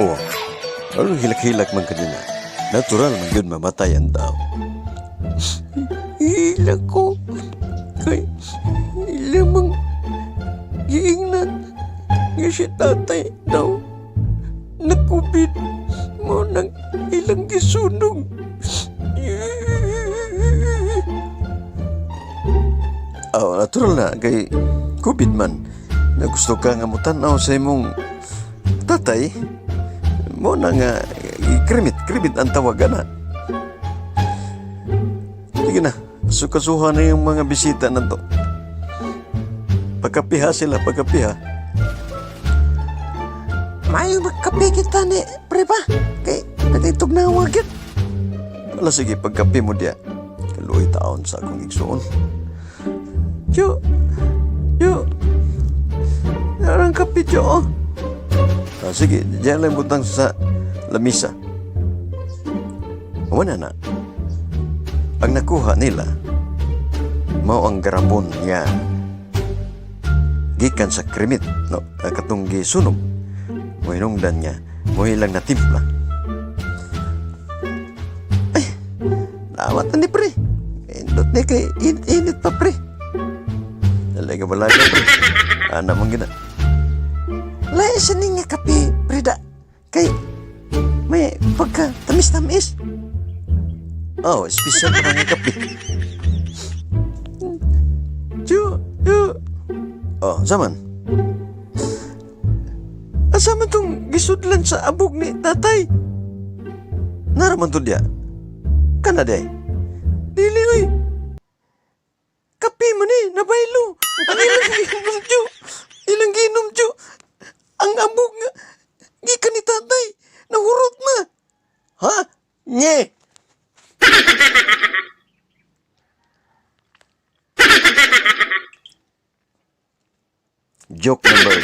Oh, ano hilak-hilak man kanina? Natural man yun mamatay ang tao. Hilak ko. Kay ilamang giingnan nga si tatay daw nakupit mo nang ilang gisunog. Oh, natural na kay COVID man. Na gusto ka nga mutanaw sa imong tatay, mo na nga i-cremate, cremate ang tawagan na. Sige na, sukasuhan na yung mga bisita na to. Pagkapiha sila, pagkapiha. Mayo magkape kita ni, pre ba? Kay, natitog na wagit. Wala sige, pagkape mo diya. Kaluoy taon sa akong igsuon. Tiyo, tiyo. Narang kape, tiyo, oh. Ah, sige, diyan lang butang sa lamisa. Wala na. Ang nakuha nila, mao ang garabon nga gikan sa cremate, no, katong gisunog. Mohinungdan niya, mo ilang natimpla. Ay, nawat na ni pre. Indot ni kay init, init pa pre. Dali ka balaga pre. Ana man gina. Lahi sa ni nga kape, pre da. Kay may pagka tamis-tamis. Oh, espesyal pa nga kape. Tiyo, tiyo. Oh, saman. Asa man tong gisudlan sa abog ni tatay? Naraman to diya. Kana day. Dili oy. Kape man eh, nabaylo. Ang ilang giinom, tiyo. Ilang giinom, tiyo. Ang abog nga, gikan ni tatay. Nahurot na. Ha? Nye. Joke number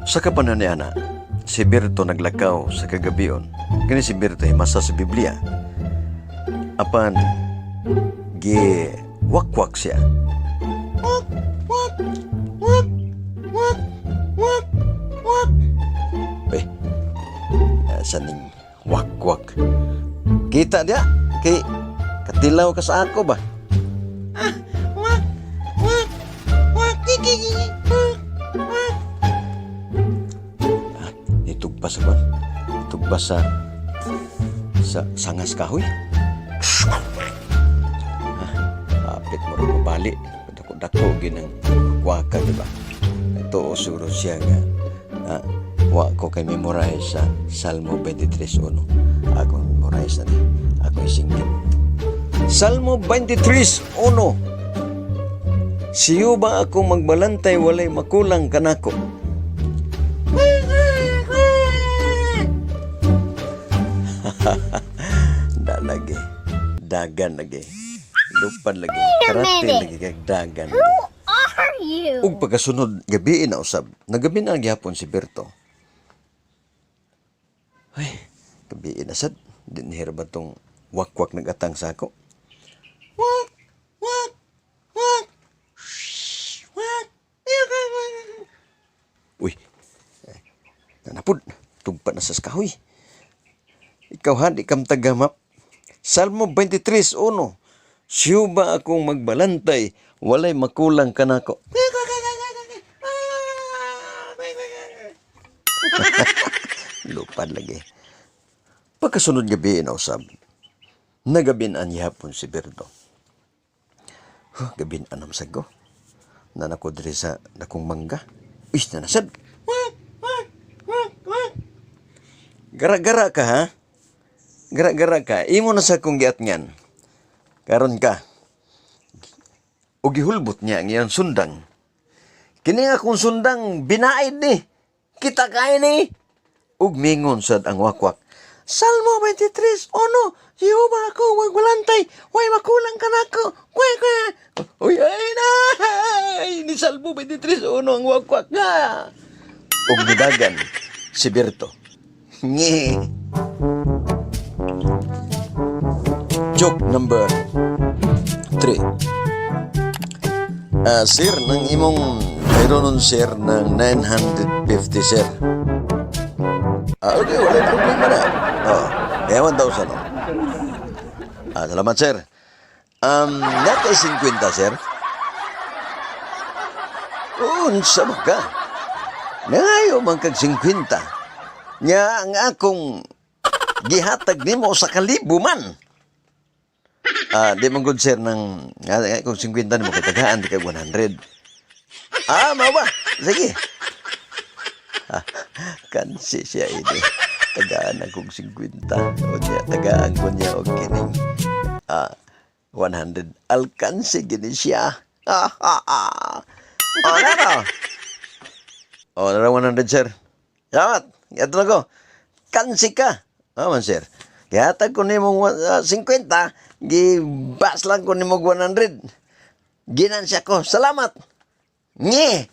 2. Sa kapanan ni Ana, si Berto naglakaw sa kagabion. Kani si Berto ay masa sa Biblia. Apan, gi wakwak siya. Wak, wak, wak, wak, wak, wak. Eh, asa ning wakwak? Kita dia, kay katilaw ka sa ako ba? Ah, wak, wak, wak, kiki, wak, wak. Ah, itugpa sa kwan. Itugpa sa sangas kahoy. Ah, apit mo rin mabali. Dako-dako ginang kwaka, di ba? Ito siguro siya nga wa ko kay memorize sa Salmo 23:1. Akong memorize na ni. Ako isingkit. Salmo 23:1. Siyo ba ako magbalantay walay makulang kanako? Da lagi. Dagan lagi. Lupan lagi. Wait a Karate minute. lagi kag dagan. Who are you? Ug pagkasunod gabi na usab, nagabi na gihapon si Berto. Ay, gabi na sad. Di nihira ba tong wakwak nagatang sa ako? Wak, wak, wak, shh, wak. Uy, eh, nanapod, tugpa na sa kahoy. Ikaw ha, di kam tagamap. Salmo 23:1. Siyo ba akong magbalantay, walay makulang kanako. Lupad lagi. Pagkasunod gabi na usab, nagabin an hapon si Berto. Huh, gabin anam sago. Nanako diri sa dakong mangga. Uy, nanasad. Wak, wak, wak, wak. Gara-gara ka ha? Gara-gara ka. Imo na sa kong giatngan. Karon ka. O gihulbot niya ang iyang sundang. Kini nga akong sundang, binaid ni. Kita kay ni. Ug mingon sad ang wakwak. Salmo 23:1, Jehova ako magbalantay, way makulang ka nako. Kwe kwe. Uy, ay na. Ni Salmo 23:1 ang wakwak nga. Ug nidagan si Berto. Nye. Joke number 3. Ah, sir, nang imong mayroon nun, sir, ng 950, sir. Ah, okay, wala problema na. Oh, kaya 1,000, oh. Ah, salamat, sir. Natay 50, sir. Unsa ba ka? Nangayo man kag 50. Nya ang akong gihatag nimo sa kalibo man. Ah, di man good, sir, ng kung 50 nimo kay tagaan di kag 100. Ah, mao ba? Sige. Ah, kansi siya ini. Tagaan akong 50. O niya, tagaan ko niya og kining 100. Alkansi gini siya. Ah, ah, ah. O, naro. O, naro 100, sir. Salamat. Ito na ko. Kansi ka. Ah, man, sir. Gihatag ko nimo 50, gibas lang ko nimo 100. Ginansya ko. Salamat. Nye.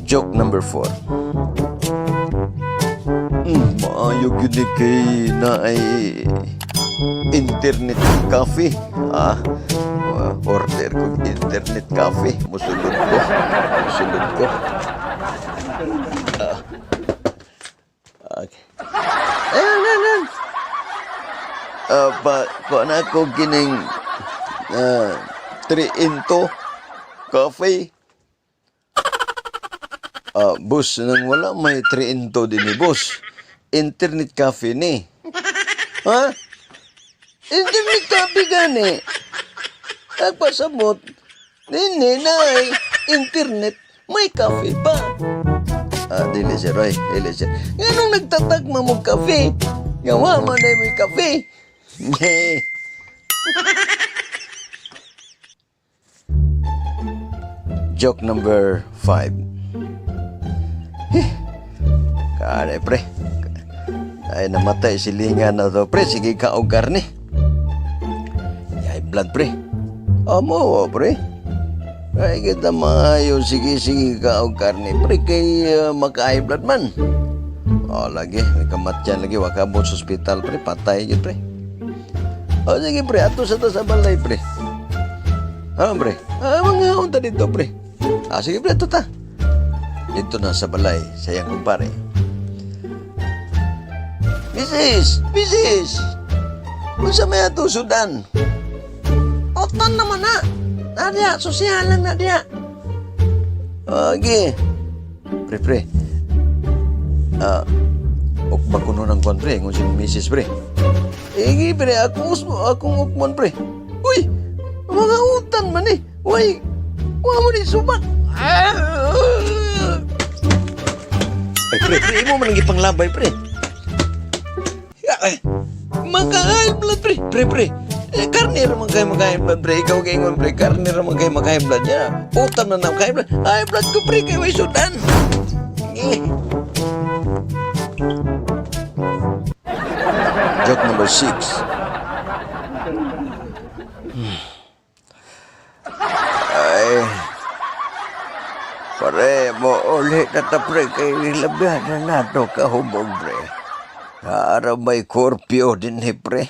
Joke number 4. Maayo gyud ni kay na ay internet cafe. Ah, order ko internet cafe. Musulod ko. Musulod ko. Ah. Okay. Ayan, ayan, ayan. Ah, pa, kuha na ako kining 3 into coffee. Ah, boss, nang wala may 3 into din ni boss. Internet cafe ni. Ha? Internet cafe gani. Nagpasamot, nini na internet, may cafe pa. Ah, dili, sir, oy, dili, sir. Nganong nagtatag mo kafe? Nga wa man na may kafe. Nye. Joke number 5. Kare, pre. Ay, namatay silingan na to, pre. Sige ka og karne. High blood, pre. Amo, pre. Ay, kita maayo. Sige, sige ka og karne, pre. Kay maka-high blood man. Oh, lagi. May kamatyan lagi. Wakabot sa ospital, pre. Patay yun, pre. Oh, sige, pre. Ato sa ta sa balay, pre. Ah, pre. Ah, mga unta dito, pre. Ah, sige, pre. Ato ta. Dito na sa balay, sa iyang kumpare. Mrs! Mrs! Unsa may ato sudan? Oton naman na. Nadia, sosyalan na diya. Okay. Pre, pre. Ah, ukba ko nun ang kwan, pre. Ngun si Mrs. pre. Igi, pre. Akong ukmon, pre. Uy! Mga utan man eh. Uy! Wa mo ni sumak. Ah! Ay, pre, pre, imo man ang ipanglabay, pre. Ay, maka-high blood, pre. Pre, pre. Eh, karne ra man kayo maka-high blood, pre. Ikaw kaingon, pre. Karne ra man kayo maka-high blood. Ya. Utam na na maka-high blood. High blood ko, pre. Kay way sudan. Eh. Joke number 6. Ay, pare, mo ulit na ta, pre, kay labihan na nato kahubog, pre. Para may curfew din eh, pre.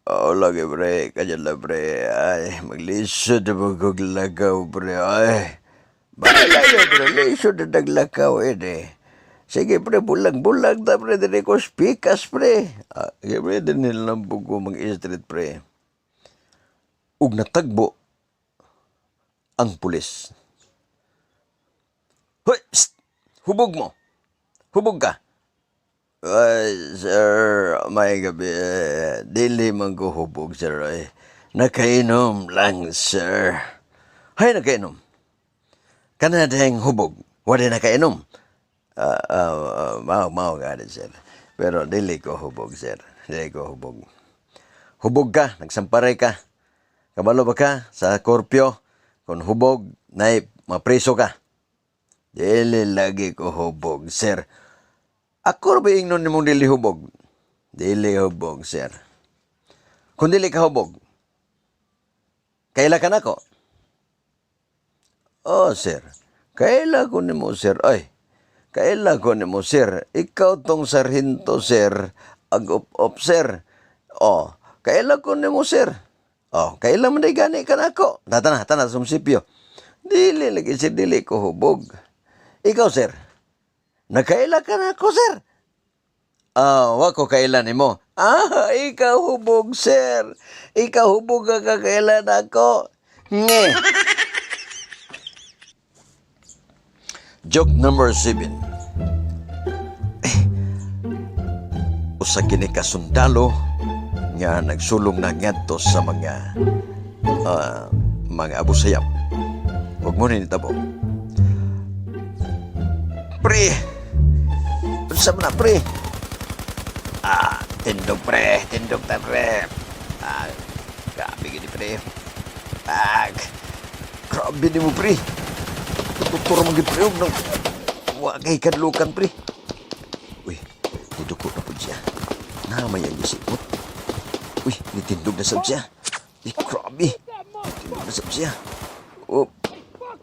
Oo, lagi, pre. Kanya lang, pre. Ay, maglisod na maglakaw, pre. Ay, bahala na, pre. Lisod na naglakaw, eh. Sige, pre, bulag-bulag ta, pre. Dili ko spikas, pre. Ah, sige, pre, dinhi lang po ko mag-street, pre. Ug natagbo ang pulis. Hoy! Psst! Hubog mo! Hubog ka! Ay, sir, may gabi. Eh, dili man ko hubog, sir. Ay, nakainom lang, sir. Hay, nakainom. Kana dahing hubog. Wala nakainom. Ah, ah, ah, mao, mao gani, sir. Pero dili ko hubog, sir. Dili ko hubog. Hubog ka, nagsamparay ka. Kabalo ba ka sa curfew? Kung hubog, nay mapreso ka. Dili lagi ko hubog, sir. Ako ra ba ingnon nimong dili hubog? Dili hubog, sir. Kung dili ka hubog, kaila ka nako? Oh, sir. Kaila ko nimo, sir. Ay, kaila ko nimo, sir. Ikaw tong sarhinto, sir. Ag up-up, sir. Oh, Kaila ko nimo, sir. Oh, kaila man day gani ka nako. Tana, tana sa munisipyo. Dili lagi sir, dili ko hubog. Ikaw, sir. Nakaila ka nako, sir. Ah, wa ko kaila nimo. Ah, ikaw hubog, sir. Ikaw hubog ka kakaila nako. Nge. Joke number 7. Usa kini ka sundalo nga nagsulong na ngadto sa mga Abu Sayyaf. Huwag mo nitabo. Pre! Unsa man na, pre? Ah, tindog pre, tindog ta pre. Ah, grabe gini pre. Ah, grabe ni mo pre. Tuturo mo gid pre og nang wa kay kadlukan pre. Uy, niduko na pud siya. Namay ang gisikot. Uy, nitindog na sab siya. Uy, grabe. Nitindog na sab siya. Oh,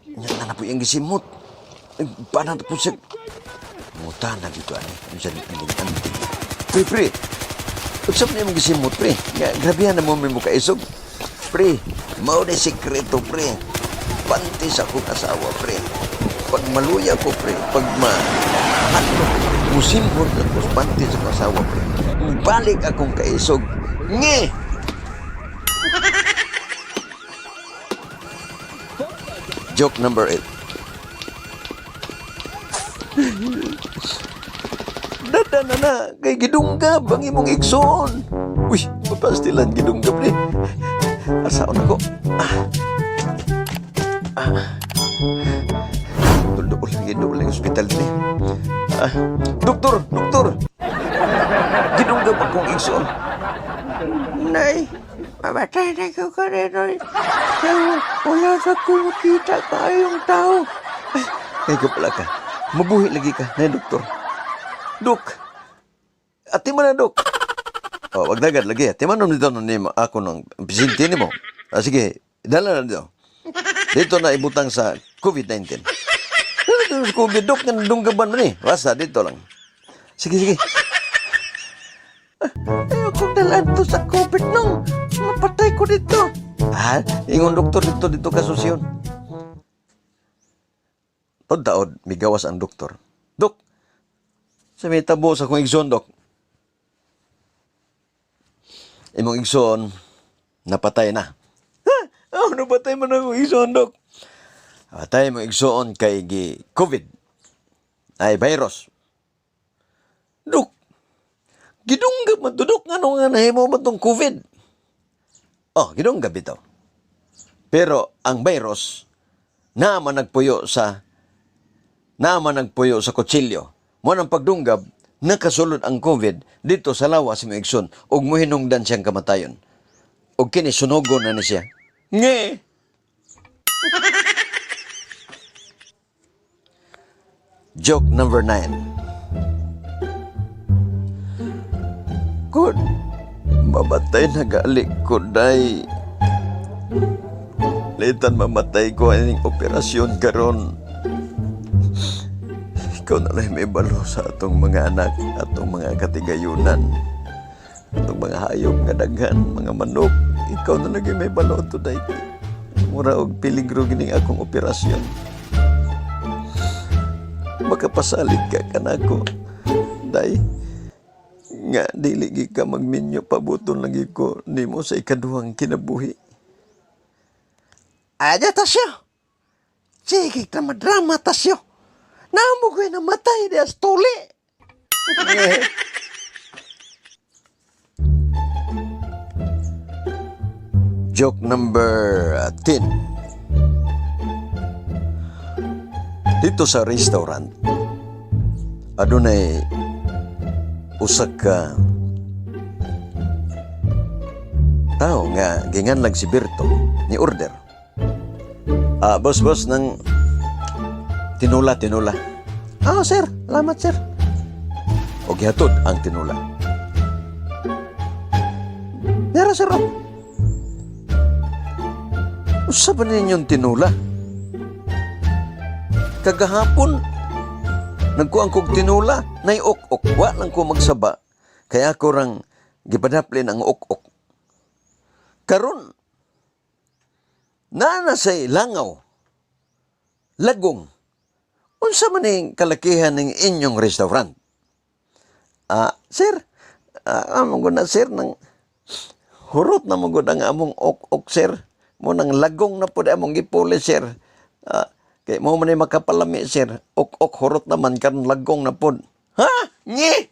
nya na na po yung gisimot. Ay, paano na po siya? Muta na dito ani. Unsa ni ang anting. Pre, pre. Unsa man imong gisimot, pre? Nga grabehan na mo may mukaisog. Pre, mao ni sikreto, pre. Panty sa akong asawa, pre. Pag maluya ko, pre, pag ma ano, musimot ako sa panty sa akong asawa, pre. Balik akong kaisog. Nge! Joke number 8. Dada na na, kay gidunggab ang imong igsoon. Uy, mapastilan gidunggab ni. Asaon ako. Ah. Ah. Tuldo lang, gidunggab lang ospital ni. Ah. Doktor, doktor. Gidunggab akong igsoon. Nay, mamatay na ko kaninoy. Kaya wala sa ko makita kaayong tao. Ay, kay ka pala ka. Mabuhi lagi ka, nay doktor. Dok, ati man na, dok. Oh, wag dagad lagi. Ati man dito ni ako ng pasyente nimo. Ah, sige, dala na dito. Dito na ibutang sa COVID-19. Dito sa COVID, dok, nga nadunggaban mo ni. Basta, dito lang. Sige, sige. Ayaw kong dalaan to sa COVID nung. Mapatay ko dito. Ah, ingon doktor dito, dito ka susyon. Taod, migawas ang doktor. Dok, sa may tabo sa akong igsoon, dok. Imong igsoon, napatay na. Ha? Oh, napatay man akong igsoon, dok. Patay imong igsoon kay gi COVID. Ay, virus. Dok, gidunggab man to, dok. Ano nga nahimo man tong COVID? Oh, gidunggab ito. Pero ang virus, naman nagpuyo sa kutsilyo. Mo nang pagdunggab, nakasulod ang COVID dito sa lawas si igsoon ug muhinungdan siyang kamatayon. Ug kini sunogon na ni siya. Nge! Joke number 9. Good. Mamatay na gali ko, day. Litan mamatay ko aning operasyon karon. Ikaw na lang may balo sa atong mga anak, atong mga katigayunan, atong mga hayop nga daghan, mga manok. Ikaw na lang may balo today. Mura og peligro gining akong operasyon. Makapasalig ka kanako, day. Nga dili gi ka magminyo, pabuton lagi ko nimo sa ikaduhang kinabuhi. Adya tasyo. Sige drama drama tasyo. Namo ko'y namatay di as tuli. Joke number 10. Dito sa restaurant, adunay usa ka tao nga ginganlag si Berto ni order. Ah, boss, boss, ng tinula, tinula. Ah, sir, salamat, sir. O gihatod ang tinula. Nara, sir, oh. Usa ba ninyong tinula? Kagahapon, nagkuang kog tinula, nay ok-ok, wa lang ko magsaba. Kaya ako rang gipadaplin ang ok-ok. Karon naa na say langaw, lagong. Unsa man ning kalakihan ng inyong restaurant? Ah, sir, among gud na, sir, nang hurot na mo gud ang among ok-ok, sir. Mao nang lagong na pud among gipuli, sir. Ah, kay mao man ni makapalami, sir. Ok-ok hurot naman, karon lagong na pud. Ha? Nye!